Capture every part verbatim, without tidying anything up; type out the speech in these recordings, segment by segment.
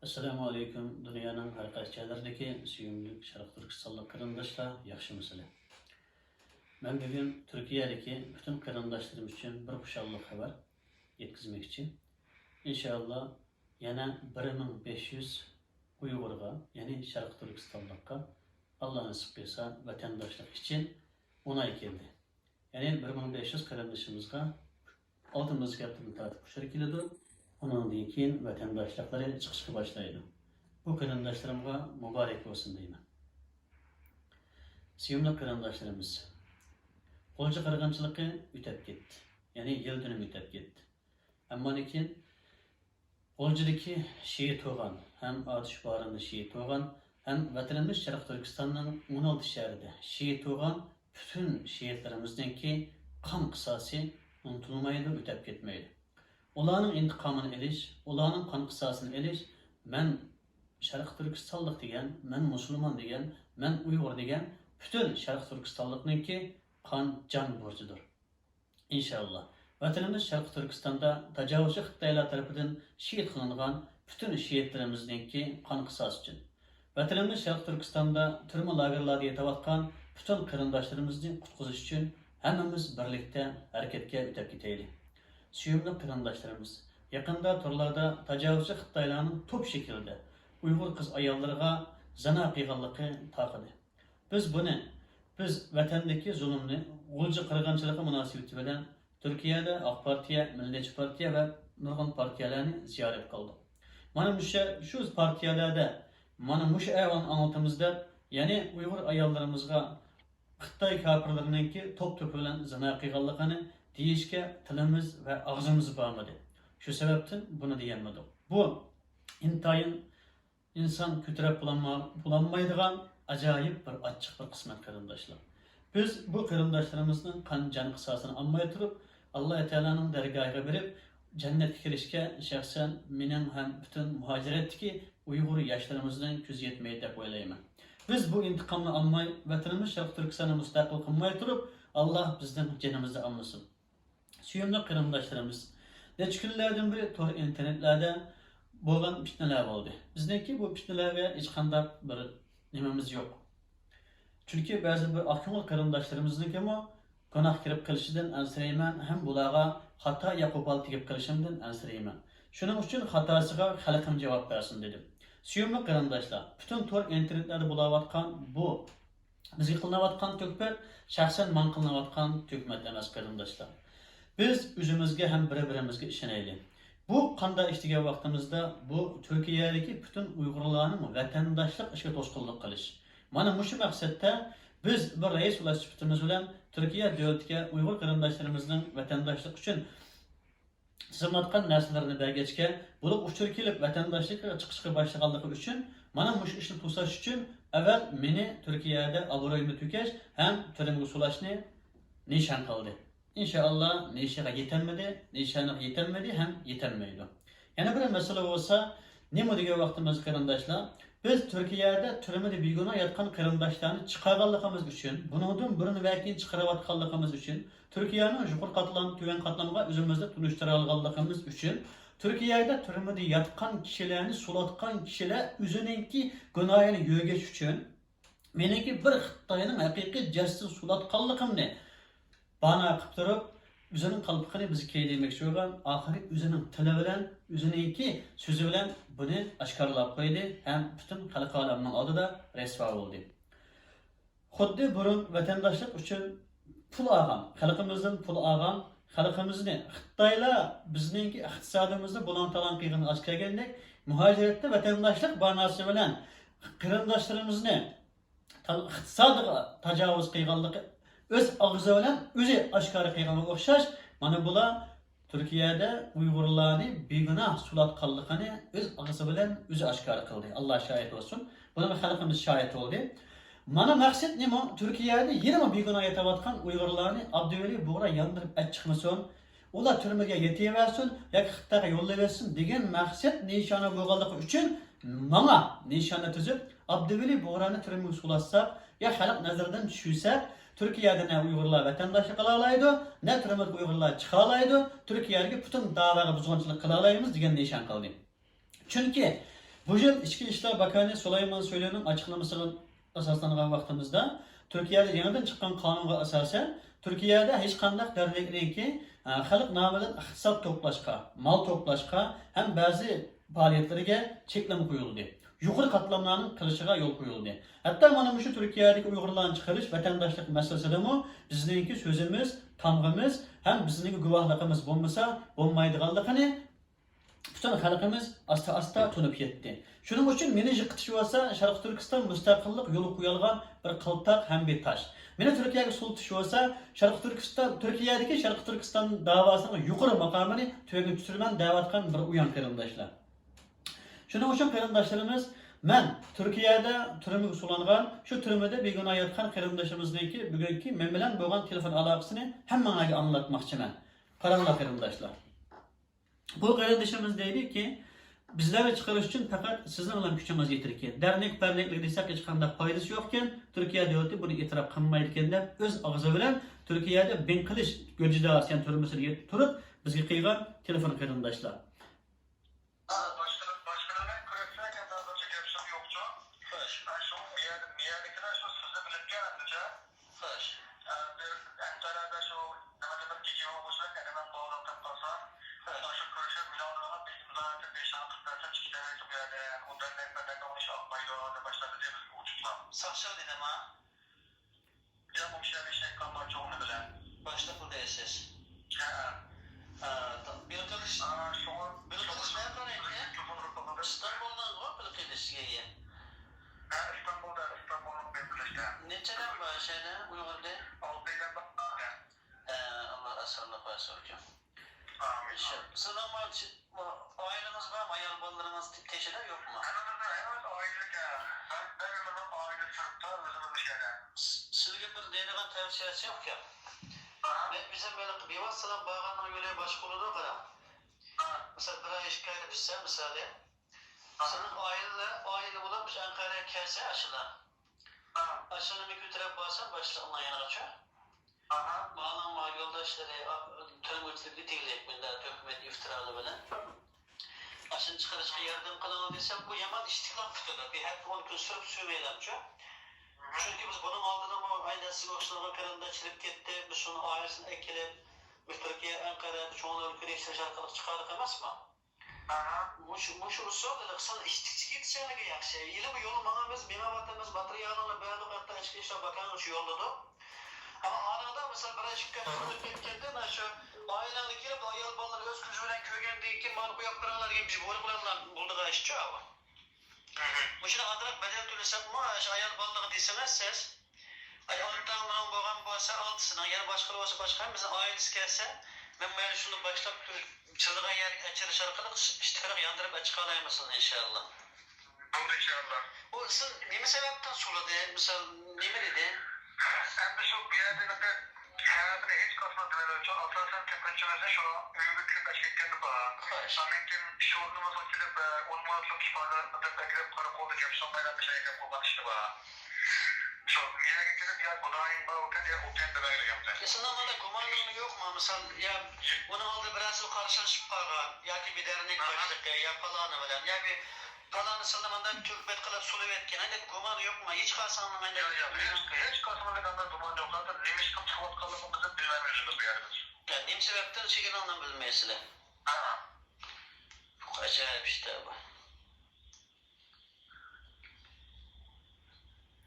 ئەسسالامۇ ئەلەيكۇم، دۇنيانىڭ ھەر قايسى جايلىرىدىكى سۆيۈملۈك شەرقىي تۈركىستانلىق قېرىنداشلار، ياخشىمۇسىلەر؟ مەن بۈگۈن تۈركىيەدىكى پۈتۈن قېرىنداشلىرىم ئۈچۈن بىر خۇشاللىق خەۋەر يەتكۈزمەكچى. ئىنشائاللا، يەنە بىر مىڭ بەش يۈز ئۇيغۇرغا، يەنى شەرقىي تۈركىستانلىققا، ئاللا نېسىپ قىلسا، ۋەتەنداشلىق ئىچىن ئون ئاي كەلدى. يەنى بىر مىڭ بەش يۈز قېرىندىشىمىزغا ئالتە مىليون كەپتىن تارتىپ ئۇچۇر كېلىدۇ. ئۇنىڭدىن كېيىن ۋەتەنداشلىقلىرى چىقىشقا باشلايدۇ. بۇ قېرىنداشلىرىمغا مۇبارەك بولسۇن دەيمەن. سۆيۈملۈك قېرىنداشلىرىمىز، غۇلجا قىرغىنچىلىقى ئۆتەپ كەتتى. يەنى يىل دۈنۈم ئۆتەپ كەتتى. ئەمما لېكىن غۇلجىدىكى شېھىت بولغان ھەم ئاتۇش بارىمدا شېھىت بولغان ھەم ۋەتىنىمىز شەرقىي تۈركىستاننىڭ ئون ئالتە شەھىرىدە شېھىت بولغان پۈتۈن شېھىتلىرىمىزنىڭكى قان قىساسى ئۇنتۇلمايدۇ، ئۆتەپ كەتمەيدۇ. ئۇلارنىڭ ئىنتىقامىنى ئېلىش، ئۇلارنىڭ قان قىساسىنى ئېلىش مەن شەرقىي تۈركىستانلىق دېگەن، مەن مۇسۇلمان دېگەن، مەن ئۇيغۇر دېگەن پۈتۈن شەرقىي تۈركىستانلىقنىڭكى قان، جان بورچىدۇر. ئىنشائاللا، ۋەتىنىمىز شەرقىي تۈركىستاندا تاجاۋۇزچى خىتايلار تەرىپىدىن شېھىت قىلىنغان پۈتۈن شېھىتلىرىمىزنىڭكى قان قىساسى ئۈچۈن، ۋەتىنىمىز شەرقىي تۈركىستاندا تۈرمە لاگېرلاردا يېتىۋاتقان پۈتۈن قېرىنداشلىرىمىزنى قۇتقۇزۇش ئۈچۈن ھەممىمىز بىرلىكتە ھەرىكەتكە ئۆتۈپ كېتەيلى. سۆيۈملۈك قېرىنداشلىرىمىز، يېقىندا تورلاردا تاجاۋۇزچى خىتايلارنىڭ توپ شەكلىدە ئۇيغۇر قىز-ئاياللىرىغا زىنا قىلغانلىقى تارقىدى. بىز بۇنى، بىز ۋەتەندىكى زۇلۇمنى، غۇلجا قىرغىنچىلىقى مۇناسىۋىتى بىلەن تۈركىيەدە ئاق پارتىيە، مىللەتچى پارتىيە ۋە نۇرغۇن پارتىيەلەرنى زىيارەت قىلدۇق. مانا مۇشۇ، شۇ پارتىيەلەردە مانا مۇشۇ ئەھۋالنى ئاڭلىتىمىز دەپ، يەنى ئۇيغۇر ئاياللىرىمىزغا خىتاي كاپىرلىرىنىڭكى توپ-توپى بىلەن زىنا قىلغانلىقىنى دېيىشكە تىلىمىز ۋە ئاغزىمىز بارمىدى. شۇ سەۋەبتىن بۇنى دېيەلمىدۇق. بۇ ئىنتايىن ئىنسان كۆتۈرۈپ بولالما-، بولالمايدىغان ئاجايىپ بىر ئاچچىق بىر قىسمەت قېرىنداشلار. بىز بۇ قېرىنداشلىرىمىزنىڭ قان جان قىساسىنى ئالماي تۇرۇپ، ئاللا تائالانىڭ دەرگاھىغا بېرىپ، جەننەتكە كىرىشكە شەخسەن مېنىڭ ھەم پۈتۈن مۇھاجىرەتتىكى ئۇيغۇر ياشلىرىمىزنىڭ كۆزى يەتمەيدۇ دەپ ئويلايمەن. بىز بۇ ئىنتىقامنى ئالماي، ۋەتىنىمىز شەرقىي تۈركىستاننى مۇستەقىل قىلماي تۇرۇپ، ئاللا بىزنىڭ جېنىمىزنى ئالمىسۇن. سۆيۈملۈك قېرىنداشلىرىمىز، نەچچە كۈنلەردىن بېرى تور ئىنتېرنېتلەردە بولغان پىتنىلەر بولدى. بىزنىڭكى بۇ پىتنىلەرگە ھېچقانداق بىر نېمىمىز يوق. چۈنكى بەزى بىر ئاق كۆڭۈل قېرىنداشلىرىمىزنىڭكىمۇ گۇناھ كىرىپ قېلىشىدىن ئەنسىرەيمەن ھەم بۇلارغا خاتا يا قوپال تېگىپ قېلىشىمدىن ئەنسىرەيمەن. شۇنىڭ ئۈچۈن خاتاسىغا خەلقىم جاۋاب بەرسۇن دېدىم. سۆيۈملۈك قېرىنداشلار، پۈتۈن تور ئىنتېرنېتلەردە بولاۋاتقان بۇ بىزگە قىلىنىۋاتقان تۆھپەت شەخسەن ماڭا قىلىنىۋاتقان تۆھمەت ئەمەس، قېرىنداشلار. بىز ئۆزىمىزگە ھەم بىر-بىرىمىزگە ئىشىنەيلى. بۇ قانداق ئىش دېگەن ۋاقتىمىزدا، بۇ تۈركىيەدىكى پۈتۈن ئۇيغۇرلارنىڭ ۋەتەنداشلىق ئىشىغا توسقۇنلۇق قىلىش. مانا مۇشۇ مەقسەتتە بىز بىر رەئىس ۋەزىپىمىز بىلەن تۈركىيە دۆلىتىگە ئۇيغۇر قېرىنداشلىرىمىزنىڭ ۋەتەنداشلىق ئۈچۈن تىزىملاتقان نەرسىلىرىنى بەرگەچكە، بۇلارغا ئۇچۇر كېلىپ، ۋەتەنداشلىققا چىقىشقا باشلىغانلىقى ئۈچۈن، مانا مۇشۇ ئىشنى توساش ئۈچۈن، ئەۋۋەل مېنى تۈركىيەدە ئابرۇيۇمنى تۆكۈش ھەم تۈرمىگە سولاشنى نىشان قىلدى. ئىنشائاللا، نىشانغا يېتەلمىدى، نىشانغا يېتەلمىدى ھەم يېتەلمەيدۇ. يەنە بىر مەسىلە بولسا، نېمە دېگەن ۋاقتىمىز، قېرىنداشلار؟ بىز تۈركىيەدە تۈرمىدە بىگۇناھ ياتقان قېرىنداشلارنى چىقارغانلىقىمىز ئۈچۈن، بۇنىڭدىن بۇرۇن ۋە كېيىن چىقىرىۋاتقانلىقىمىز ئۈچۈن، تۈركىيەنىڭ يۇقىرى قاتلام، تۆۋەن قاتلامغا ئۆزىمىزنى تونۇشتۇرالىغانلىقىمىز ئۈچۈن، تۈركىيەدە تۈرمىدە ياتقان كىشىلەرنى سولاتقان كىشىلەر ئۆزىنىڭكى گۇناھىنى يۆگەش ئۈچۈن، مېنىڭكى بىر خىتاينىڭ ھەقىقىي جەسىتىنى سولاتقانلىقىمنى بانا قىلىپ تۇرۇپ، ئۆزىنىڭ قالپىقىنى بىزگە كىيدۈرمەكچى بولغان، ئاخىرى ئۆزىنىڭ تىلى بىلەن، ئۆزىنىڭكى سۆزى بىلەن بۇنى ئاشكارىلاپ قويدى ھەم پۈتۈن خەلق ئالەمنىڭ ئالدىدا رەسۋا بولدى. خۇددى بۇرۇن ۋەتەنداشلىق ئۈچۈن پۇل ئالغان، خەلقىمىزدىن پۇل ئالغان، خەلقىمىزنى خىتايلار بىزنىڭكى ئىقتىسادىمىزنى بۇلاڭ-تالاڭ قىلغىنىنى ئاشكارىلىگەندەك، مۇھاجىرەتتە ۋەتەنداشلىق باناسى بىلەن قېرىنداشلىرىمىزنى تال-، ئىقتىسادىغا تاجاۋۇز قىلغانلىقى ئۆز ئاغزى بىلەن ئۆزى ئاشكارا قىلغانغا ئوخشاش، مانا بۇلار تۈركىيەدە ئۇيغۇرلارنى بىگۇناھ سولاتقانلىقىنى ئۆز ئاغزى بىلەن ئۆزى ئاشكارا قىلدى. ئاللا شاھىت بولسۇن. بۇنىڭغا خەلقىمىز شاھىت بولدى. مانا مەقسەت نېمە؟ تۈركىيەدە يەنىمۇ بىگۇناھ يېتىۋاتقان ئۇيغۇرلارنى ئابدۇۋەلى بۇغرا ياندۇرۇپ ئەت چىقمىسۇن. ئۇلار تۈرمىگە يېتىۋەرسۇن ياكى خىتايغا يوللىۋەتسۇن دېگەن مەقسەت نىشانى بولغانلىقى ئۈچۈن ماڭا نىشانە تۈزۈپ، ئابدۇۋەلى بۇغرانى تۈرمىگە سولاتساق، يا خەلق نەزىرىدىن چۈشۈرسەك، تۈركىيەدە نە ئۇيغۇرلار ۋەتەنداشلىق قىلالايدۇ، نە تۈرمىدىكى ئۇيغۇرلار چىقالايدۇ، تۈركىيەدىكى پۈتۈن دەۋاغا بۇزغۇنچىلىق قىلالايمىز دېگەن نىشان قىلدى. چۈنكى بۇ يىل ئىچكى ئىشلار باكانى سۇلايمان سويلۇنىڭ ئاچىقلىمىسىغا ئاساسلانغان ۋاقتىمىزدا، تۈركىيەدە يېڭىدىن چىققان قانۇنغا ئاساسەن، تۈركىيەدە ھېچقانداق دەرنەكنىڭكى، ئە، خەلق نامىدىن ئىقتىساد توپلاشقا، مال توپلاشقا ھەم بەزى پائالىيەتلىرىگە چەكلىمە قويۇلدى. يۇقىرى قاتلاملارنىڭ قىلىشىغا يول قويۇلدى. ھەتتا مانا مۇشۇ تۈركىيەدىكى ئۇيغۇرلارنى چىقىرىش ۋەتەنداشلىق مەسىلىسىدىمۇ بىزنىڭكى سۆزىمىز، تامغىمىز ھەم بىزنىڭكى گۇۋاھلىقىمىز بولمىسا بولمايدىغانلىقىنى پۈتۈن خەلقىمىز ئاستا-ئاستا تونۇپ يەتتى. شۇنىڭ ئۈچۈن مېنى يىقىتىش بولسا شەرقىي تۈركىستان مۇستەقىللىق يولىغا قويۇلغان بىر قالتاق ھەم بىر تاش. مېنى تۈركىيەگە سولىتىش بولسا شەرقىي تۈركىستان، تۈركىيەدىكى شەرقىي تۈركىستان داۋاسىنىڭ يۇقىرى ماقامىنى تۆۋەنگە چۈشۈرىمەن دەۋاتقان بىر ئويۇن قېرىنداشلار. شۇنىڭ ئۈچۈن قېرىنداشلىرىمىز، مەن تۈركىيەدە تۈرمىگە سولانغان، شۇ تۈرمىدە بىگۇناھ ياتقان قېرىندىشىمىزنىڭكى بۈگۈنكى مەن بىلەن بولغان تېلېفون ئالاقىسىنى ھەممىڭلارغا ئاڭلاتماقچىمەن. قاراڭلار قېرىنداشلار. بۇ قېرىندىشىمىز دەيدۇكى، بىزلەرنى چىقىرىش ئۈچۈن پەقەت سىزنىڭلا كۈچىڭىز يېتىدىكەن. دەرنەك-پەرنەكلىك دېسەك ھېچقانداق پايدىسى يوقكەن، تۈركىيە دۆلىتى بۇنى ئېتىراپ قىلمايدىكەن دەپ ئۆز ئاغزى بىلەن تۈركىيەدە بىڭ قىلىچ گۆجىدارسىيان تۈرمىسىدە تۇرۇپ بىزگە قىلغان تېلېفون قېرىنداشلار. باشقىلار، باشقىلار بىلەن كۆرۈشسەك ھەم ھازىرچە گەپ سۆز يوقچۇ. خوش. شۇ مىيەدىكىلەر شۇ سىزنى بىلىپكەن ئەمدىچە. خوش. ئە، بىر ئەنقەرەدە شۇ نېمىدە بىر گېجى بولغۇچىلىق ئەنە مەن باغلىق دەپ قالسام، خوش. شۇ كۆرۈشۈپ مىليونلارغا بىر ئىمزا ئېتىپ بېشىڭا قىلىپ بەرسەم ئىككى تەرەپ يەردە ئۇ دەرنەك بەدەننى ئوينىشى ئاقمايدۇ دەپ باشلاپ دېدى بىزگە ئۇچۇپلا. ساقچى دېدىما؟ يا مۇشۇ يەردە ئىشلەيدىغان بار چوغۇنى بىلەن. باشلىق بۇ دەيسىز. ھە. ئا، تا-، بىر قىلىش، ئا، شۇڭا بىر قىلىش نەقەرەكە؟ ئىستانبۇلدىنغۇ بىر قىلىش سىزگە. ھە، ئىستانبۇلدا، ئىستانبۇلنىڭ بىر قىلىشتا. نەچچە ئادەم بار شەھەردە، ئۇيغۇردە؟ ئالتە ئادەم بار. ھە، ئاللا ئاسانلىق بەرسۇن ئۇكام. ئامىن. شۇ، سىزنىڭ بۇ، بۇ ئائىلىڭىز بارمۇ؟ ئايال بالىلىرىڭىز تى-، تېشىدا يوقمۇ؟ ھەممىمىزنىڭ، ھەممىمىز ئائىلىلىك، ھە. ھەم ھەممىمىزنىڭ ئائىلىسى تۇرۇپتۇ، ئۆزىمىز مۇشۇ يەردە. س-، سىزگە بىر دەيدىغان تەۋسىيەسى يوق ئۇكام. ئاھا. مەن بىزنىڭ بىۋاسىتە بارغاننىڭ يولى باشقا بولىدۇ، قاراڭ. ئاھا. مىسال، بىر ئاي، ئىككى ئاي بىتسە، مىسالى. ئاھا. سىزنىڭ ئائىلە، ئائىلە بولۇپ مۇشۇ ئەنقەرەگە كەلسە، ئاشۇلا. ئاھا. ئاشۇنى كۆتۈرۈپ بارسا، باشلىقنىڭ يېنىغىچۇ. ئاھا. ماڭىڭ ما يولداشلىرى، ئا، تۈرمىگە ئۆتكۈزۈپ كېتىگلىك، مۇنداق تۆھمەت ئىفتىرالىرى بىلەن. ئاشۇنى چىقىرىشقا ياردەم قىلىڭ دېسەم، بۇ يامان ئىشتىكلەپ قۇتۇلدى. بىر ھەپتە ئون كۈن سۈرۈپ سۈرمەيلەمچۇ؟ چۈنكى بىز بۇنىڭ ئالدىدا بۇ ئايدا سىزگە ئوخشىغان قېرىنداش چىقىپ كەتتى. بىز شۇنىڭ ئائىلىسىنى ئەكېلىپ، بىز تۈركىيە ئەنقەرەدە چوڭلارنى كۆرۈشتۈرۈش ئارقىلىق چىقاردۇق ئەمەسمۇ؟ ئاھا. مۇشۇ، مۇشۇ ئۇسۇل قىلىق سەن ئىشتىكچىگە يېتىشەڭلىكى ياخشى. ھېلىمۇ يولنى ماڭىمىز، مېڭىۋاتىمىز، ماتېرىيالىڭلار بەردۇق، ھەتتا ئىچكى ئىشلار باكانىغا شۇ يوللىدۇق. ئەمما ئانىڭدا مىسال بىر ئىش ئىككى ئاي ئۆتۈپ كەتكەندىن شۇ ئائىلەڭگە كېلىپ، ئايال بالىلارنى ئۆز كۆزى بىلەن كۆرگەندىن كېيىن مانا قويۇپ بېرىڭلار دېگەن بىر بۇيرۇق بىلەن بولىدىغان ئىشچۇ ئاۋۇ. مۇشۇنى ئازراق بەدەل تۆلىسەكمۇ، شۇ ئايال بالىلىرىغا دېسىڭىز سىز، ئاي، ئالتە ئاڭلىرىڭ بولغان بولسا، ئالتىسىنىڭ، يەنە باشقىلار بولسا باشقا، ھەممىسىنىڭ ئائىلىسى كەلسە، مەن مانا شۇنى باشلاپ تۇرۇپ، چىللىغان يەرگە ئەچىرىش ئارقىلىق ئىش-، ئىشتىكرەك ياندۇرۇپ ئەچىقالايمىز سىزنى، ئىنشاللا. بولدى، ئىنشاللا. ئۇ سىز نېمە سەۋەبتىن سولىدى؟ مىسال، نېمە دېدى؟ ئەمدى شۇ بۇ يەردە سەۋەبىنى ھېچ قايسىمىز بىلەلمەيمىز. ئاساسەن كۆپىنچىمىزنى شۇ ئۆيگە كىرىپ ئەچىپ كەتكەندە بار. خوش. ئاندىن كېيىن ئىش ئورنىمىزغا كېلىپ، ئون مىنۇتلۇق ئىپادە دەپ ئەكىرىپ، قاراقولدا گەپ سالمايلا بىر گەپ قىلغان ئىشى بار. شۇ يەرگە كىرىپ، يا خۇدايىم بارمىكىن، يا ئۇكام دېمەيلىكەن. سېنىڭ مانا گۇمانىڭ يوقمۇ؟ مىسال، يا ئۇنىڭ ئالدىدا بىرەرسى قارشىلىشىپ قالغان، ياكى بىر دەرنەك باشلىقى، يا پالانى بىلەن، يا بىر پالانى سىلىنى مانداق تۆھمەت قىلىپ سولىۋەتكەن، ئەندى گۇمانى يوقمۇ؟ ھېچقايسىڭنىڭ ئەندى ياق، ياق، ھېچ، ھېچقايسىمىزدا قانداق گۇمان يوق. ھازىر نېمە ئىش قىلىپ قىلىۋاتقانلىقىمىزنى بىلمەيمىز بىز بۇ يەردە. يا، نېمە سەۋەبتىن ئىشلىگىنىڭنى بىلمەيسىلەر. ھە. ئەجەب ئىشتا بۇ.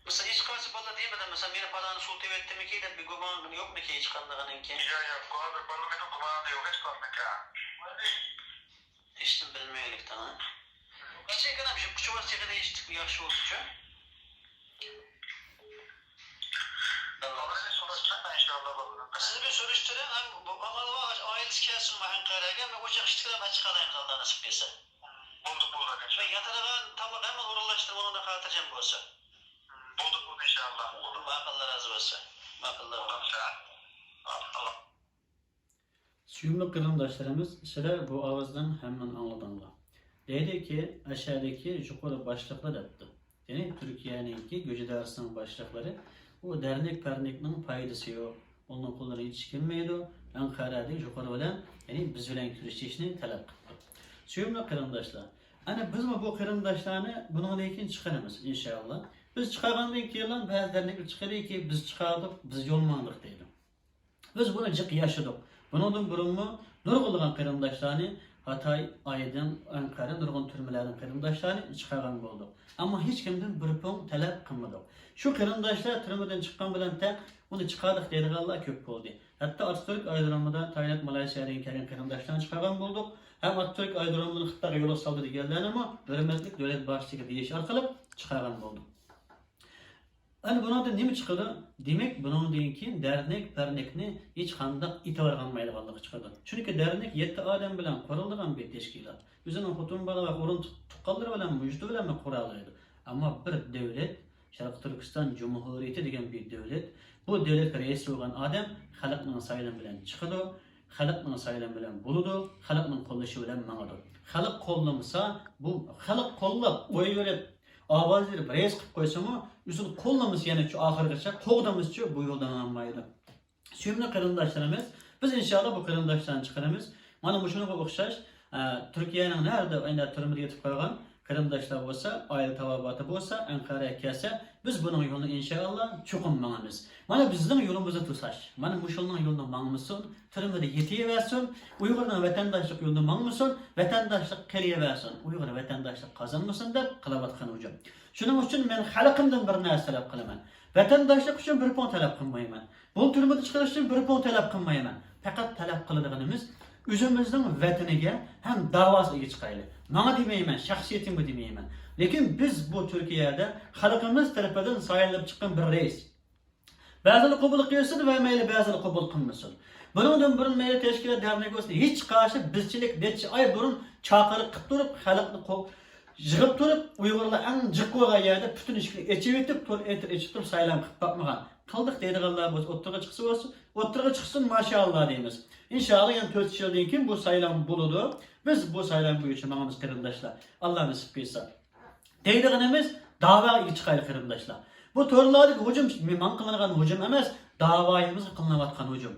مىسال، ھېچقايسى بالىلار دېمىدى، مىسال، مېنى پالانى سولىتىۋەتتىمىكى دەپ بىر گۇمان يوقمىكى ھېچقاندىقىنىڭكى؟ ياق، ياق، ھازىر بالىلارنىڭ گۇمانى يوق، ھېچقاندىقى. ھېچنېمە بىلمەيلىكتىڭ، ھە؟ كىچىككىنە يۇققۇچى بار چېغىدا ھېچ ياخشى بولسىچۇ؟ سىز بىر سۈرۈشتۈرۈڭ، ھەم بۇ ئامال بار، ئائىلىسى كەلسۇن، مەن ئەنقەرەگە، مەن ئوچاق ئىشتىكىلەپ ئاچىقالايمىز، ئاللا نېسىپ قىلسا. بولدى، بولدى، ئاكا. مەن ياتىدىغان تاماق ھەممىنى ئورۇنلاشتۇرۇپ، ئۇنىڭدىن خاتىرجەم بولسا. بولدى، بولدى، ئىنشاللا. بولدى، ئاكا، ئاللا رازى بولسۇن. ئاكا، ئاللا. سۆيۈملۈك قېرىنداشلىرىمىز، سىلەر بۇ ئاۋازنىڭ ھەممىنى ئاڭلىدىڭلار. دەيدۇكى، ئەشەدىكى يۇقىرى باشلىقلار دەپتۇ. يەنى تۈركىيەنىڭكى گۆجىدارىسىنىڭ باشلىقلىرى، ئۇ دەرنەك-پەرنەكنىڭ پايدىسى يوق، ئۇنىڭ قولىدىن ھېچ ئىش كەلمەيدۇ، ئەنقەرەدىكى يۇقىرى بىلەن، يەنى بىز بىلەن كۆرۈشۈشنى تەلەپ قىپتۇ. سۆيۈملۈك قېرىنداشلار، ئەنە بىزمۇ بۇ قېرىنداشلارنى بۇنىڭدىن كېيىن چىقىرىمىز، ئىنشائاللا. بىز چىقارغاندىن كېيىنلا بەزى دەرنەكلەر چىقىدۇكى، بىز چىقاردۇق، بىز يول ماڭدۇق دەيدۇ. بىز بۇنى جىق ياشىدۇق. بۇنىڭدىن بۇرۇنمۇ نۇرغۇنلىغان قېرىنداشلارنى، ھاتاي، ئايدىڭ، ئەنقەرە، نۇرغۇن تۈرمىلەردىن قېرىنداشلارنى چىقارغان بولدۇق. ئەمما ھېچكىمدىن بىر پۇڭ تەلەپ قىلمىدۇق. شۇ قېرىنداشلار تۈرمىدىن چىققان بىلەن تەڭ ئۇنى چىقاردۇق دەيدىغانلار كۆپ بولدى. ھەتتا ئاتاتۈرك ئايرودرومىدا تايلاند، مالايسىيادىن كەلگەن قېرىنداشلارنى چىقارغان بولدۇق. ھەم ئاتاتۈرك ئايرودرومىدىن خىتايغا يولغا سالدى دېگەنلەرنىمۇ ھۆرمەتلىك دۆلەت باشچىسىغا دېيىش ئارقىلىق چىقارغان بولدۇق. ئەنە بۇنىڭدىن نېمە چىقىدۇ؟ دېمەك، بۇنىڭدىن كېيىن دەرنەك-پەرنەكنى ھېچقانداق ئېتىبارغا ئالمايدىغانلىقى چىقىدۇ. چۈنكى دەرنەك يەتتە ئادەم بىلەن قۇرۇلىدىغان بىر تەشكىلات. ئۆزىنىڭ خوتۇن بالا ۋە ئۇرۇق تۇغقانلىرى بىلەن، مۇجتى بىلەنمۇ قۇرالايدۇ. ئەمما بىر دۆلەت، شەرقىي تۈركىستان جۇمھۇرىيىتى دېگەن بىر دۆلەت، بۇ دۆلەتكە رەئىس بولغان ئادەم خەلقنىڭ سايلىمى بىلەن چىقىدۇ، خەلقنىڭ سايلىمى بىلەن بولىدۇ، خەلقنىڭ قوللىشى بىلەن ماڭىدۇ. خەلق قوللىمىسا، بۇ خەلق قوللاپ، ئوي بېرىپ، ئاۋاز بېرىپ، رەئىس قىلىپ قويسىمۇ، ئۆزىنى قوللىمىسا يەنە شۇ ئاخىرغىچە قوغدىمىسىچۇ، بۇ يولدا ماڭالمايدۇ. سۆيۈملۈك قېرىنداشلىرىمىز، بىز ئىنشائاللا بۇ قېرىنداشلارنى چىقىرىمىز. مانا مۇشۇنىڭغا ئوخشاش، ئە، تۈركىيەنىڭ نەدە ئەينە تۈرمىدە يېتىپ قالغان قېرىنداشلار بولسا، ئائىلە تاۋابىئاتى بولسا، ئەنقەرەگە كەلسە، بىز بۇنىڭ يولىنى ئىنشائاللا چوقۇم ماڭىمىز. مانا بىزنىڭ يولىمىزنى توساش. مانا مۇشۇنىڭ يولىنى ماڭمىسۇن، تۈرمىدە يېتىۋەرسۇن، ئۇيغۇرنىڭ ۋەتەنداشلىق يولىنى ماڭمىسۇن، ۋەتەنداشلىق قېلىۋەرسۇن، ئۇيغۇر ۋەتەنداشلىق قازانمىسۇن دەپ قىلىۋاتقان ھۇجۇم. شۇنىڭ ئۈچۈن مەن خەلقىمدىن بىر نەرسە تەلەپ قىلىمەن. ۋەتەنداشلىق ئۈچۈن بىر پۇڭ تەلەپ قىلمايمەن. بۇ تۈرمىدىن چىقىرىش ئۈچۈن بىر پۇڭ تەلەپ قىلمايمەن. پەقەت تەلەپ قىلىدىغىنىمىز، ئۆزىمىزنىڭ ۋەتىنىگە ھەم داۋاسىغا ئىگە چىقايلى. ماڭا دېمەيمەن، شەخسىيىتىمگە دېمەيمەن. لېكىن بىز بۇ تۈركىيەدە خەلقىمىز تەرىپىدىن سايلىنىپ چىققان بىر رەئىس. بەزىلەر قوبۇل قىلسۇن ۋە مەيلى بەزىلەر قوبۇل قىلمىسۇن. بۇنىڭدىن بۇرۇن مەيلى تەشكىلات دەرنەك بولسۇن، ھېچقايسى بىزچىلىك نەچچە ئاي بۇرۇن چاقىرىق قىلىپ تۇرۇپ، خەلقنى قو-، يىغىپ تۇرۇپ، ئۇيغۇرلار ئەڭ جىق بولغان يەردە پۈتۈن ئىشىكنى ئېچىۋېتىپ، تور ئېتىر ئېچىپ تۇرۇپ سايلام قىلىپ باقمىغان. قىلدۇق دەيدىغانلار بولسا ئوتتۇرىغا چىقسا بولسۇن، ئوتتۇرىغا چىقسۇن، ماشائاللا دەيمىز. ئىنشائاللا يەنە تۆت يىلدىن كېيىن بۇ سايلام بولىدۇ. بىز بۇ سايلام بويىچە ماڭىمىز قېرىنداشلار. ئاللا نېسىپ قىلسا. دەيدىغىنىمىز داۋاغا ئىگە چىقايلى قېرىنداشلار. بۇ تورلاردىكى ھۇجۇم ماڭا قىلىنغان ھۇجۇم ئەمەس، داۋايىمىزغا قىلىنىۋاتقان ھۇجۇم.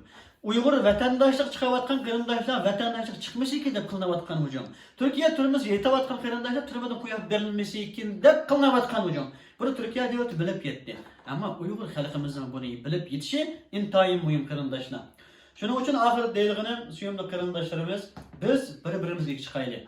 ئۇيغۇر ۋەتەنداشلىق چىقىۋاتقان قېرىنداشلار ۋەتەنداشلىق چىقمىسىكىن دەپ قىلىنىۋاتقان ھۇجۇم. تۈركىيە تۈرمىسى يېتىۋاتقان قېرىنداشلار تۈرمىدىن قويۇپ بېرىلمىسىكىن دەپ قىلىنىۋاتقان ھۇجۇم. بۇنى تۈركىيە دۆلىتى بىلىپ يەتتى. ئەمما ئۇيغۇر خەلقىمىزنىڭ بۇنى بىلىپ يېتىشى ئىنتايىن مۇھىم قېرىنداشلار. شۇنىڭ ئۈچۈن ئاخىرىدا دەيدىغىنىم، سۆيۈملۈك قېرىنداشلىرىمىز، بىز بىر-بىرىمىزگە ئىگە چىقايلى.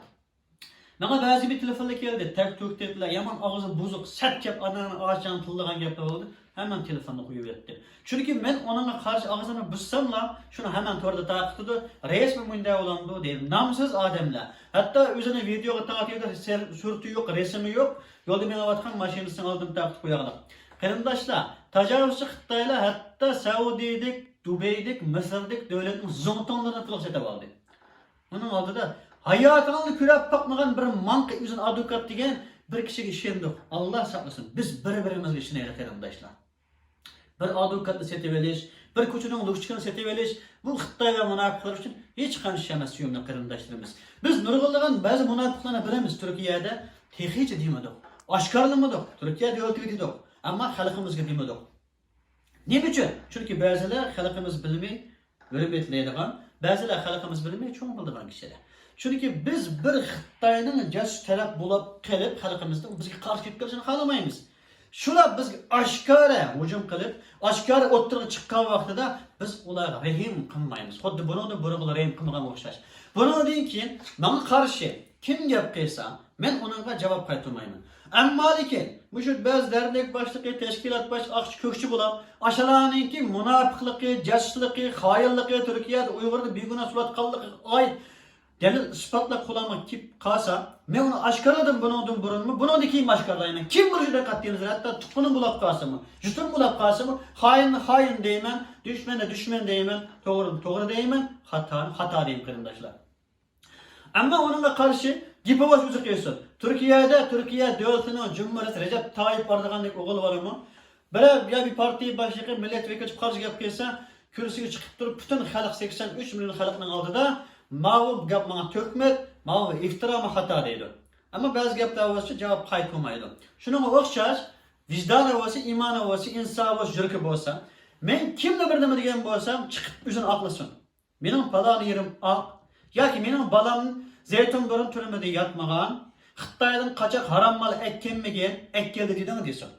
ماڭا بەزى بىر تېلېفونلار كەلدى، تەك-تۈك دەيدىلەر، يامان ئاغزى بۇزۇق، سەت گەپ، ئاناڭنى ئاچاڭ تىللىغان گەپلەر بولدى. ھەممەن تېلېفوننى قويۇۋەتتى. چۈنكى مەن ئۇنىڭغا قارشى ئاغزىمنى بۇزساملا، شۇنى ھەممەن توردا تارقىتىدۇ، رەئىسمۇ مۇنداق بولامدۇ دەيدۇ. نامسىز ئادەملەر. ھەتتا ئۆزىنى ۋىدېئوغا تارتىۋېتىپ، سۈرىتى يوق، رەسىمى يوق، يولدا مېڭىۋاتقان ماشىنىسىنىڭ ئالدىدا تارقىتىپ قويغانلىق. قېرىنداشلار، تاجاۋۇزچى خىتايلار ھەتتا سەئۇدىدىكى، دۇبەيدىكى، مىسىردىكى دۆلەتنىڭ زۇڭتۇڭلىرىنى پۇلغا سېتىۋالدى. ئۇنىڭ ئالدىدا ھاياتىڭىزدا كۆرۈپ باقمىغان بىر ماڭقا ئۆزىنى ئادۋوكات دېگەن بىر كىشىگە ئىشەندۇق. ئاللا ساقلىسۇن. بىز بىر-بىرىمىزگە ئىشىنەيلى قېرىنداشلار. بىر ئادۋوكاتنى سېتىۋېلىش، بىر كوچىنىڭ لۇكچىكىنى سېتىۋېلىش، بۇ خىتاي ۋە مۇناپىقلار ئۈچۈن ھېچقانچە ئىش ئەمەس، سۆيۈملۈك قېرىنداشلىرىمىز. بىز نۇرغۇنلىغان بەزى مۇناپىقلارنى بىلىمىز تۈركىيەدە، تېخىچە دېمىدۇق، ئاشكارىلىمىدۇق، تۈركىيە دۆلىتىگە دېدۇق، ئەمما خەلقىمىزگە دېمىدۇق. نېمە ئۈچۈن؟ چۈنكى بەزىلەر خەلقىمىز بىلمەي، ھۆرمەتلەيدىغان، بەزىلەر خەلقىمىز بىلمەي چوڭ قىلىدىغان كىشىلەر. چۈنكى بىز بىر خىتاينىڭ جاسۇس تەرەپ بولۇپ قېلىپ، خەلقىمىزنىڭ بىزگە قارشى كېلىپ قېلىشىنى خالىمايمىز. شۇلار بىزگە ئاشكارا ھۇجۇم قىلىپ، ئاشكارا ئوتتۇرىغا چىققان ۋاقتىدا بىز ئۇلارغا رەھىم قىلمايمىز. خۇددى بۇنىڭدىن بۇرۇنقىلار رەھىم قىلمىغان ئوخشاش. بۇنىڭدىن كېيىن ماڭا قارشى كىم گەپ قىلسا، مەن ئۇنىڭغا جاۋاب قايتۇرمايمەن. ئەمما لېكىن، مۇشۇ بەزى دەرنەك باشلىقى، تەشكىلات باشلىقى، ئاقچى كۆكچى بولاپ، ئاشۇلارنىڭكى مۇناپىقلىقى، جاسۇسلۇقى، خائىنلىقى، تۈركىيەدە ئۇيغۇرنى بىگۇناھ سوتقانلىقىغا ئائىت دەلىل ئىسپاتلار قولۇمغا كېلىپ قالسا، مەن ئۇنى ئاشكارىلىدىم بۇنىڭدىن بۇرۇنمۇ، بۇنىڭدىن كېيىنمۇ ئاشكارىلايمەن. كىم بۇنى شۇنداق قەتئىي نەزەر، ھەتتا تۇغقىنىم بولاپ قالسىمۇ، جۇتۇم بولاپ قالسىمۇ، خائىننى خائىن دەيمەن، دۈشمەننى دۈشمەن دەيمەن، توغرىنى توغرا دەيمەن، خاتانى خاتا دەيمەن قېرىنداشلار. ئەمما ئۇنىڭغا قارشى گېپى بوش ئۆزى قىلسۇن. تۈركىيەدە تۈركىيە دۆلىتىنىڭ جۇمھۇرىيەت رەجەپ تايىپ ئەردوغاندەك ئوغۇل بارمۇ؟ بىرەر يا بىر پارتىيە باشلىقى، مىللەت ۋەكىلى چىقىپ قارشى گەپ قىلسا، كۈرسىگە چىقىپ تۇرۇپ، پۈتۈن خەلق سەكسەن ئۈچ مىليون خەلقنىڭ ئالدىدا، ماۋۇ گەپ ماڭا تۆھمەت، ماۋۇ ئىفتىرا، ماڭا خاتا دەيدۇ. ئەمما بەزى گەپلەر بولسا جاۋاب قايتۇرمايدۇ. شۇنىڭغا ئوخشاش، ۋىجدانى بولسا، ئىمانى بولسا، ئىنسابى بولسا، يۈرىكى بولسا، مەن كىمنى بىر نېمە دېگەن بولسام، چىقىپ ئۆزىنى ئاقلىسۇن. مېنىڭ پالان يېرىم ئاق ياكى مېنىڭ بالام زەيتۇن بۇرۇن تۈرمىدە ياتمىغان، خىتايدىن قاچاق ھارام مال ئەكەلمىگەن، ئەكەلدى دېدىڭ دېسۇن.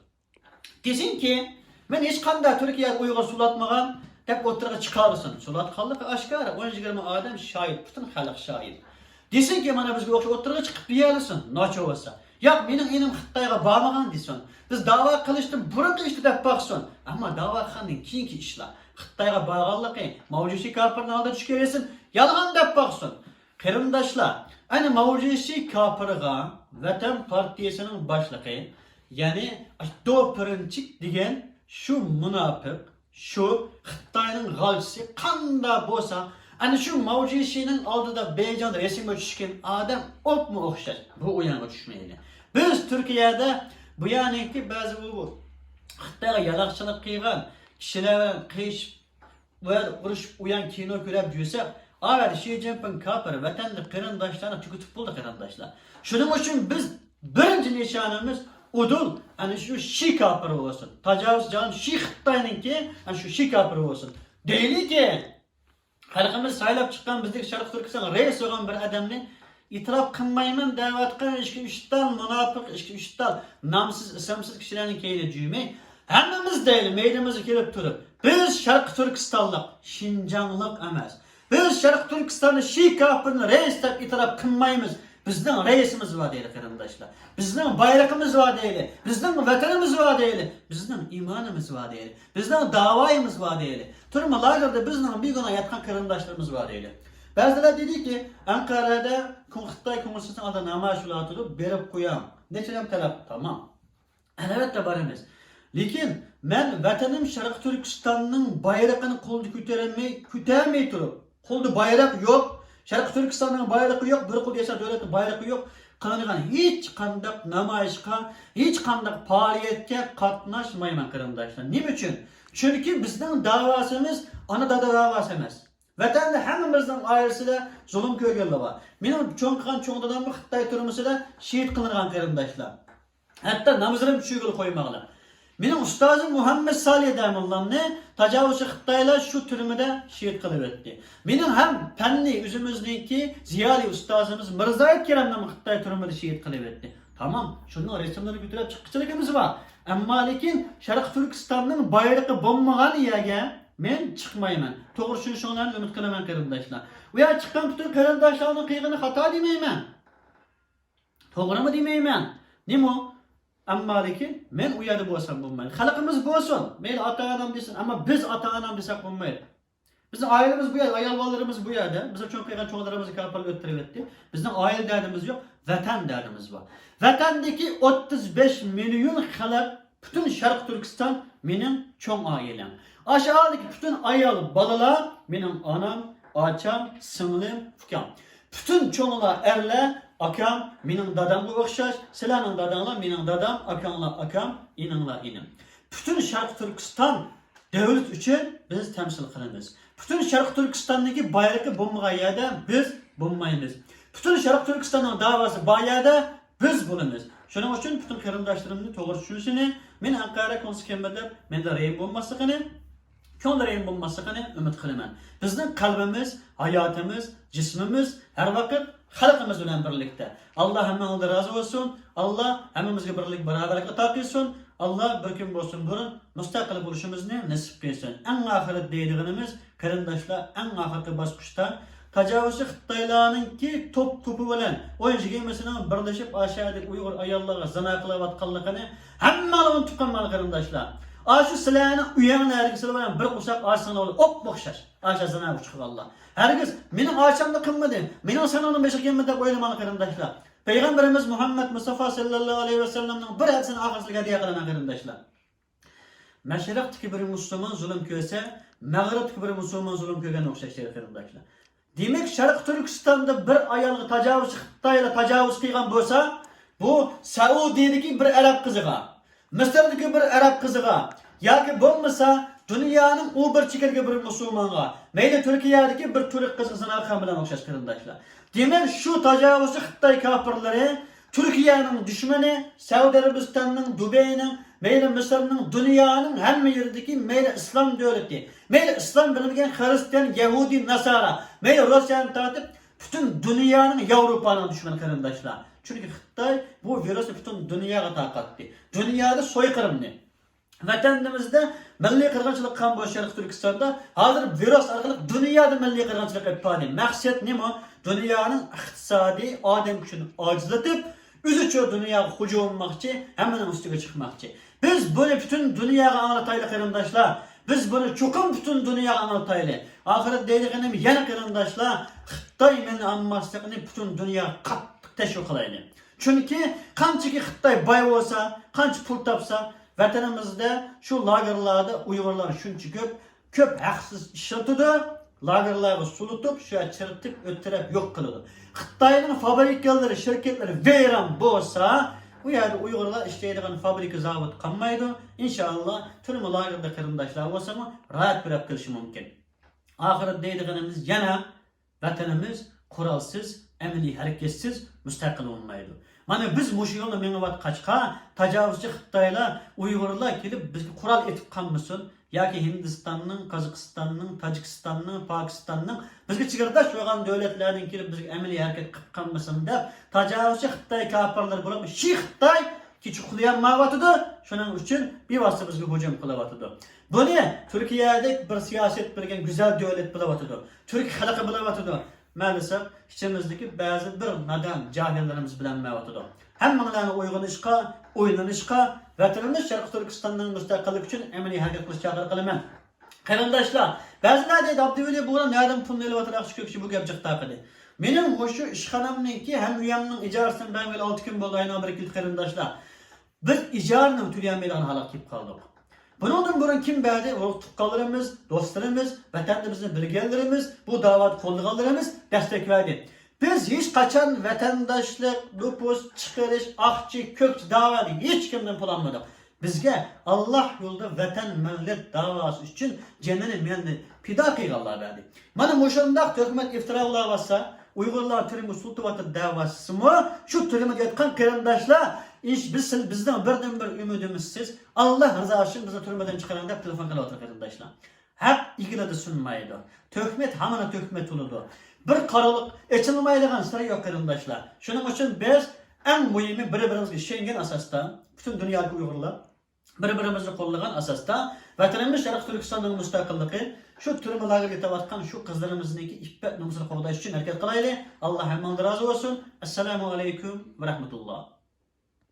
دېسۇنكى، مەن ھېچقانداق تۈركىيەدە ئۇيغۇر سولاتمىغان دەپ ئوتتۇرىغا چىقارسۇن. سولاتقانلىقى ئاشكارا، ئون يىگىرمە ئادەم شاھىت، پۈتۈن خەلق شاھىت. دېسۇنكى، مانا بىزگە ئوخشاش ئوتتۇرىغا چىقىپ دېيەلىسۇن، ناچو بولسا. ياق، مېنىڭ ئىنىم خىتايغا بارمىغان دېسۇن. بىز داۋا قىلىشتىن بۇرۇنقى ئىشنى دەپ باقسۇن. ئەمما داۋا قىلغاندىن كېيىنكى ئىشلار. خىتايغا بارغانلىقى، ماۋجىشى كاپىرنىڭ ئالدىدا چۈشكەن رەسىم يالغان دەپ باقسۇن. قېرىنداشلار، ئەنە ماۋجىشى كاپىرغا ۋەتەن پارتىيىسىنىڭ باشلىقى، يەنى دو پىرىنچىك دېگەن شۇ مۇناپىق، شۇ خىتاينىڭ غالچىسى قانداق بولسا، ئەنە شۇ ماۋجىشىنىڭ ئالدىدا بېيجىڭدا رەسىمگە چۈشكەن ئادەم ئوپمۇ ئوخشاش. بۇ ئويۇنغا چۈشمەيلى. بىز تۈركىيەدە بۇ يەرنىڭكى بەزى بۇ، بۇ خىتايغا يالاقچىلىق قىلغان كىشىلەر بىلەن قىلىشىپ، بۇ يەردە ئۇرۇشۇپ، ئۇيان كىنو كۆرۈپ يۈرسەك، ئا يەردە شى جىنپىڭ كاپىر ۋەتەندە قېرىنداشلارنى تۈگىتىپ بولدى، قېرىنداشلار. شۇنىڭ ئۈچۈن بىز بىرىنچى نىشانىمىز ئۇدۇل، ئەنە شۇ شى كاپىر بولسۇن. تاجاۋۇز جان شى خىتاينىڭكى، ئەنە شۇ شى كاپىر بولسۇن. دەيلىكى، خەلقىمىز سايلاپ چىققان بىزدىكى شەرقىي تۈركىستان رەئىس بولغان بىر ئادەمنى ئېتىراپ قىلمايمەن دەۋاتقان ئىككى ئۈچ تال مۇناپىق، ئىككى ئۈچ تال نامسىز، ئىسىمسىز كىشىلەرنىڭ كەينىدە يۈرمەي، ھەممىمىز دەيلى، مەيدىمىزگە كېلىپ تۇرۇپ، بىز شەرقىي تۈركىستانلىق، شىنجاڭلىق ئەمەس. بىز شەرقىي تۈركىستاندا شى كاپىرنى رەئىس دەپ ئېتىراپ قىلمايمىز. بىزنىڭ رەئىسىمىز بار دەيلى، قېرىنداشلار. بىزنىڭ بايرىقىمىز بار دەيلى. بىزنىڭ ۋەتىنىمىز بار دەيلى. بىزنىڭ ئىمانىمىز بار دەيلى. بىزنىڭ داۋايىمىز بار دەيلى. تۈرمە لاگېردا بىزنىڭ بىگۇناھ ياتقان قېرىنداشلىرىمىز بار دەيلى. بەزىلەر دېدىكى، ئەنقەرەدە كون-، خىتاي كونگرېسسىنىڭ ئالدىدا نامايىش بولۇۋاتىدۇ، بېرىپ قوياڭ. نەچچە ئادەم تەلەپ، تامام. ئەلۋەتتە بارىمىز. لېكىن مەن ۋەتىنىم شەرقىي تۈركىستاننىڭ بايرىقىنى قولدا كۆتۈرەلمەي، كۆتەرمەي تۇرۇپ، قولدا بايراق يوق، شەرقىي تۈركىستاننىڭ بايرىقى يوق، بىر قولدا ياشار دۆلەتنىڭ بايرىقى يوق، قىلىنغان ھېچقانداق نامايىشقا، ھېچقانداق پائالىيەتكە قاتناشمايمەن، قېرىنداشلار. نېمە ئۈچۈن؟ چۈنكى بىزنىڭ داۋاسىمىز ئانا دادا داۋاسى ئەمەس. ۋەتەندە ھەممىمىزنىڭ ئائىلىسىدە زۇلۇم كۆرگەنلەر بار. مېنىڭ چوڭ قىلغان چوڭ داداممۇ خىتاي تۈرمىسىدە شېھىت قىلىنغان، قېرىنداشلار. ھەتتا نامىزىنى چۈشىگىلى قويمىغانلار. مېنىڭ ئۇستازىم مۇھەممەد سالىھ دەموللامنى تاجاۋۇزچى خىتايلار شۇ تۈرمىدە شېھىت قىلىۋەتتى. مېنىڭ ھەم پەننى ئۆزىمىزنىڭكى زىيالىي ئۇستازىمىز مىرزايىت كېرەمنىمۇ خىتاي تۈرمىدە شېھىت قىلىۋەتتى. تامام، شۇنىڭ رەسىملىرىنى كۆتۈرۈپ چىققۇچىلىكىمىز بار. ئەمما لېكىن شەرقىي تۈركىستاننىڭ بايرىقى بولمىغان يەرگە مەن چىقمايمەن. توغرا چۈشىنىشىڭلارنى ئۈمىد قىلىمەن، قېرىنداشلار. ئۇ يەرگە چىققان پۈتۈن قېرىنداشلارنىڭ قىلغىنى خاتا دېمەيمەن. توغرىمۇ دېمەيمەن. نېمە؟ ئەمما لېكىن مەن ئۇ يەردە بولسام بولمايدۇ. خەلقىمىز بولسۇن. مەيلى ئاتا-ئانام دېسۇن، ئەمما بىز ئاتا-ئانام دېسەك بولمايدۇ. بىزنىڭ ئائىلىمىز بۇ يەردە، ئايال بالىلىرىمىز بۇ يەردە. بىزنىڭ چوڭ قىلغان چوڭلىرىمىزنى كاپىرلار ئۆلتۈرۈۋەتتى. بىزنىڭ ئائىلە دەردىمىز يوق، ۋەتەن دەردىمىز بار. ۋەتەندىكى ئوتتۇز بەش مىليون خەلق، پۈتۈن شەرقىي تۈركىستان مېنىڭ چوڭ ئائىلەم. ئاشۇ ئائىلىدىكى پۈتۈن ئايال بالىلار مېنىڭ ئانام، ئاچام، سىڭلىم، ئۇكام. پۈتۈن چوڭلار ئەرلەر، ئاكام، مېنىڭ دادامغا ئوخشاش، سىلەرنىڭ داداڭلار مېنىڭ دادام، ئاكاڭلار ئاكام، ئىنىڭلار ئىنىم. پۈتۈن شەرقىي تۈركىستان دۆلەت ئۈچۈن بىز تەمسىل قىلىمىز. پۈتۈن شەرقىي تۈركىستاندىكى بايرىقى بولمىغان يەردە بىز بولمايمىز. پۈتۈن شەرقىي تۈركىستاننىڭ داۋاسى بار يەردە بىز بولىمىز. شۇنىڭ ئۈچۈن پۈتۈن قېرىنداشلىرىمنى توغرا چۈشىنىشىنى، مېنى ئەنقەرە كونگرېسسىغا كەلمىدى دەپ مەندە رەھىم بولماسلىقىنى، كۆڭلى رەھىم بولماسلىقىنى ئۈمىد قىلىمەن. بىزنىڭ قەلبىمىز، ھاياتىمىز، جىسمىمىز ھەر ۋاقىت خەلقىمىز بىلەن بىرلىكتە. ئاللا ھەممىڭلاردىن رازى بولسۇن. ئاللا ھەممىمىزگە بىرلىك، باراۋەرلىك ئاتا قىلسۇن. ئاللا بىر كۈن بولسۇن بۇرۇن مۇستەقىل بولۇشىمىزنى نېسىپ قىلسۇن. ئەڭ ئاخىرىدا دەيدىغىنىمىز، قېرىنداشلار، ئەڭ ئاخىرقى باسقۇچتا تاجاۋۇزچى خىتايلارنىڭكى توپ توپى بىلەن ئون يىگىرمىسىنىڭ بىرلىشىپ ئاشۇ يەردىكى ئۇيغۇر ئاياللارغا زىنا قىلىۋاتقانلىقىنى ھەممىڭلار ئۇنتۇپ قالماڭلار، قېرىنداشلار. ئاشۇ سىلەرنىڭ ئۆيۈڭنى ھەرگىز سىلەر بىلەن بىر قورساق ئاچساڭلار بولىدۇ، ئوپمۇ ئوخشاش. ئاشۇ زىناغا ئۇچرىغانلار. ھەرگىز مېنىڭ ئاچامنى قىلمىدى، مېنىڭ سانامنىڭ بېشىغا كەلمىدى دەپ ئويلىماڭلار، قېرىنداشلار. پەيغەمبىرىمىز مۇھەممەد مۇستافا سەللەللاھۇ ئەلەيھى ۋەسەللەمنىڭ بىر ھەدىسىنى ئاخىرسىلىگە ھەدىيە قىلىمەن، قېرىنداشلار. مەشرىقتىكى بىر مۇسۇلمان زۇلۇم كۆرسە، مەغرىبتىكى بىر مۇسۇلمان زۇلۇم كۆرگەنگە ئوخشاش دەيدۇ، قېرىنداشلار. دېمەك، شەرقىي تۈركىستاندا بىر ئايالغا تاجاۋۇزچى خىتايلار تاجاۋۇز قىلغان بولسا، بۇ سەئۇدىدىكى بىر ئەرەب قىزىغا، مىسىردىكى بىر ئەرەب قىزىغا ياكى بولمىسا دۇنيانىڭ ئۇ بىر چېكىدىكى بىر مۇسۇلمانغا، مەيلى تۈركىيەدىكى بىر تۈرك قىزىغا زىنا قىلغان بىلەن ئوخشاش، قېرىنداشلار. دېمەك، شۇ تاجاۋۇزچى خىتاي كاپىرلىرى تۈركىيەنىڭ دۈشمىنى، سەئۇدى ئەرەبىستاننىڭ، دۇبەينىڭ، مەيلى مىسىرنىڭ، دۇنيانىڭ ھەممە يېرىدىكى مەيلى ئىسلام دۆلىتى، مەيلى ئىسلام بىلمىگەن خىرىستىيان، يەھۇدىي، ناسارا، مەيلى روسىيەدىن تارتىپ پۈتۈن دۇنيانىڭ، ياۋروپانىڭ دۈشمىنى، قېرىنداشلار. چۈنكى خىتاي بۇ ۋىرۇسنى پۈتۈن دۇنياغا تارقاتتى. دۇنيادا سويقىرىمنى. ۋەتىنىمىزدە مىللىي قىرغىنچىلىق قىلغان بولۇش شەرقىي تۈركىستاندا ھازىر ۋىرۇس ئارقىلىق دۇنيادا مىللىي قىرغىنچىلىق ئېلىپ باردى. مەقسەت نېمە؟ دۇنيانىڭ ئىقتىسادىي، ئادەم كۈچىنى ئاجىزلىتىپ، ئۆزىچە دۇنياغا ھۇجۇم قىلماقچى، ھەممىنىڭ ئۈستىگە چىقماقچى. بىز بۇنى پۈتۈن دۇنياغا ئاڭلىتايلى، قېرىنداشلار. بىز بۇنى چوقۇم پۈتۈن دۇنياغا ئاڭلىتايلى. ئاخىرىدا دەيدىغىنىم يەنە، قېرىنداشلار، خىتاي مېلىنى ئالماسلىقنى پۈتۈن دۇنياغا قاتتىق تەشۋىق قىلايلى. چۈنكى قانچىكى خىتاي باي بولسا، قانچە پۇل تاپسا، ۋەتىنىمىزدە شۇ لاگېرلاردا ئۇيغۇرلار شۇنچە كۆپ، كۆپ ھەقسىز ئىشلىتىدۇ، لاگېرلارغا سولىتىپ، شۇ يەردە چىرىتىپ، ئۆلتۈرۈپ يوق قىلىدۇ. خىتاينىڭ فابرىكىلىرى، شىركەتلىرى ۋەيران بولسا، ئۇ يەردە ئۇيغۇرلار ئىشلەيدىغان فابرىكا، زاۋۇت قالمايدۇ. ئىنشائاللا، تۈرمە لاگېردا قېرىنداشلار بولسىمۇ راھەت بىر ئۆتۈپ كېلىشى مۇمكىن. ئاخىرىدا دەيدىغىنىمىز يەنە، ۋەتىنىمىز قورالسىز، ئەمەلىي ھەرىكەتسىز مۇستەقىل بولمايدۇ. مانا بىز مۇشۇ يولدا مېڭىۋاتقاچقا، تاجاۋۇزچى خىتايلار، ئۇيغۇرلار كېلىپ بىزگە قورال ئېتىپ قالمىسۇن ياكى ھىندىستاننىڭ، قازاقىستاننىڭ، تاجىكىستاننىڭ، پاكىستاننىڭ، بىزگە چېگرىداش بولغان دۆلەتلەرنىڭ كېلىپ بىزگە ئەمەلىي ھەرىكەت قىلىپ قالمىسۇن دەپ، تاجاۋۇزچى خىتاي كاپىرلىرى بولۇپ، شى خىتاي كېچە ئۇخلىيالمايۋاتىدۇ. شۇنىڭ ئۈچۈن بىۋاسىتە بىزگە ھۇجۇم قىلىۋاتىدۇ. بۇنى تۈركىيەدەك بىر سىياسەت بىلگەن گۈزەل دۆلەت بىلىۋاتىدۇ. تۈرك خەلقى بىلىۋاتىدۇ. مەلىسەپ، ئىچىمىزدىكى بەزى بىر نادان جاھىللىرىمىز بىلەلمەيۋاتىدۇ. ھەممىڭلارنى ئويغىنىشقا، ئويلىنىشقا، ۋەتىنىمىز شەرقىي تۈركىستاننىڭ مۇستەقىللىكى ئۈچۈن ئەمەلىي ھەرىكەت قىلىشقا چاقىرىق قىلىمەن. قېرىنداشلار، بەزىلەر دەيدۇ، «ئابدۇۋەلى، بۇ نەدىن پۇلنى ئېلىۋاتىدۇ، ئاقچى كۆكچى، بۇ گەپ جىق تاقىدى.» مېنىڭ مۇشۇ ئىشخانامنىڭكى ھەم ئۆيەمنىڭ ئىجارىسىنى بەرمىگىلى ئالتە كۈن بولدى، ئاينىڭ بىرى كېلىپ، قېرىنداشلار. بىز ئىجارىنى تۆلىيەلمەيدىغان ھالەتكە كېلىپ قالدۇق. بۇنىڭدىن بۇرۇن كىم بەردى؟ ئۇرۇق تۇغقانلىرىمىز، دوستلىرىمىز، ۋەتەندە بىزنى بىلگەنلىرىمىز، بۇ داۋادا قوللىغانلىرىمىز دەستەك بەردى. بىز ھېچقاچان ۋەتەنداشلىق، نوپۇس، چىقىرىش، ئاقچى، كۆكچى داۋادا ھېچكىمدىن پۇل ئالمىدۇق. بىزگە ئاللاھ يولىدا ۋەتەن، مىللەت داۋاسى ئۈچۈن جېنىنى، مېلىنى پىدا قىلغانلار بەردى. مانا مۇشۇنداق تۆھمەت، ئىپتىرا قىلىۋاتسا، ئۇيغۇرلار تۈرمىگە سولىتىۋاتىدۇ دەۋاتسىمۇ، شۇ تۈرمىدە ياتقان قېرىنداشلار، ئىش، بىز، بىزنىڭ بىردىنبىر ئۈمىدىمىز سىز. ئاللاھ رىزاسى ئۈچۈن بىزنى تۈرمىدىن چىقىرىڭ دەپ تېلېفون قىلىۋاتىدۇ، قېرىنداشلار. ھەق ئېگىلىدە سۇنمايدۇ. تۆھمەت ھامىنا تۆھمەت بولىدۇ. بىر قارىلىق ئېچىلمايدىغان سىر يوق، قېرىنداشلار. شۇنىڭ ئۈچۈن بىز ئەڭ مۇھىمى بىر-بىرىمىزگە ئىشەنگەن ئاساستا، پۈتۈن دۇنيادىكى ئۇيغۇرلار بىر-بىرىمىزنى قوللىغان ئاساستا، ۋەتىنىمىز شەرقىي تۈركىستاننىڭ مۇستەقىللىقى، شۇ تۈرمە لاگېردا يېتىۋاتقان شۇ قىزلىرىمىزنىڭكى ئىپپەت نومۇسىنى قوغداش ئۈچۈن ھەرىكەت قىلايلى. ئاللاھ ھەممىڭلارغا رازى بولسۇن. ئەسسالامۇ ئەلەيكۇم ۋە رەھمەتۇللاھ.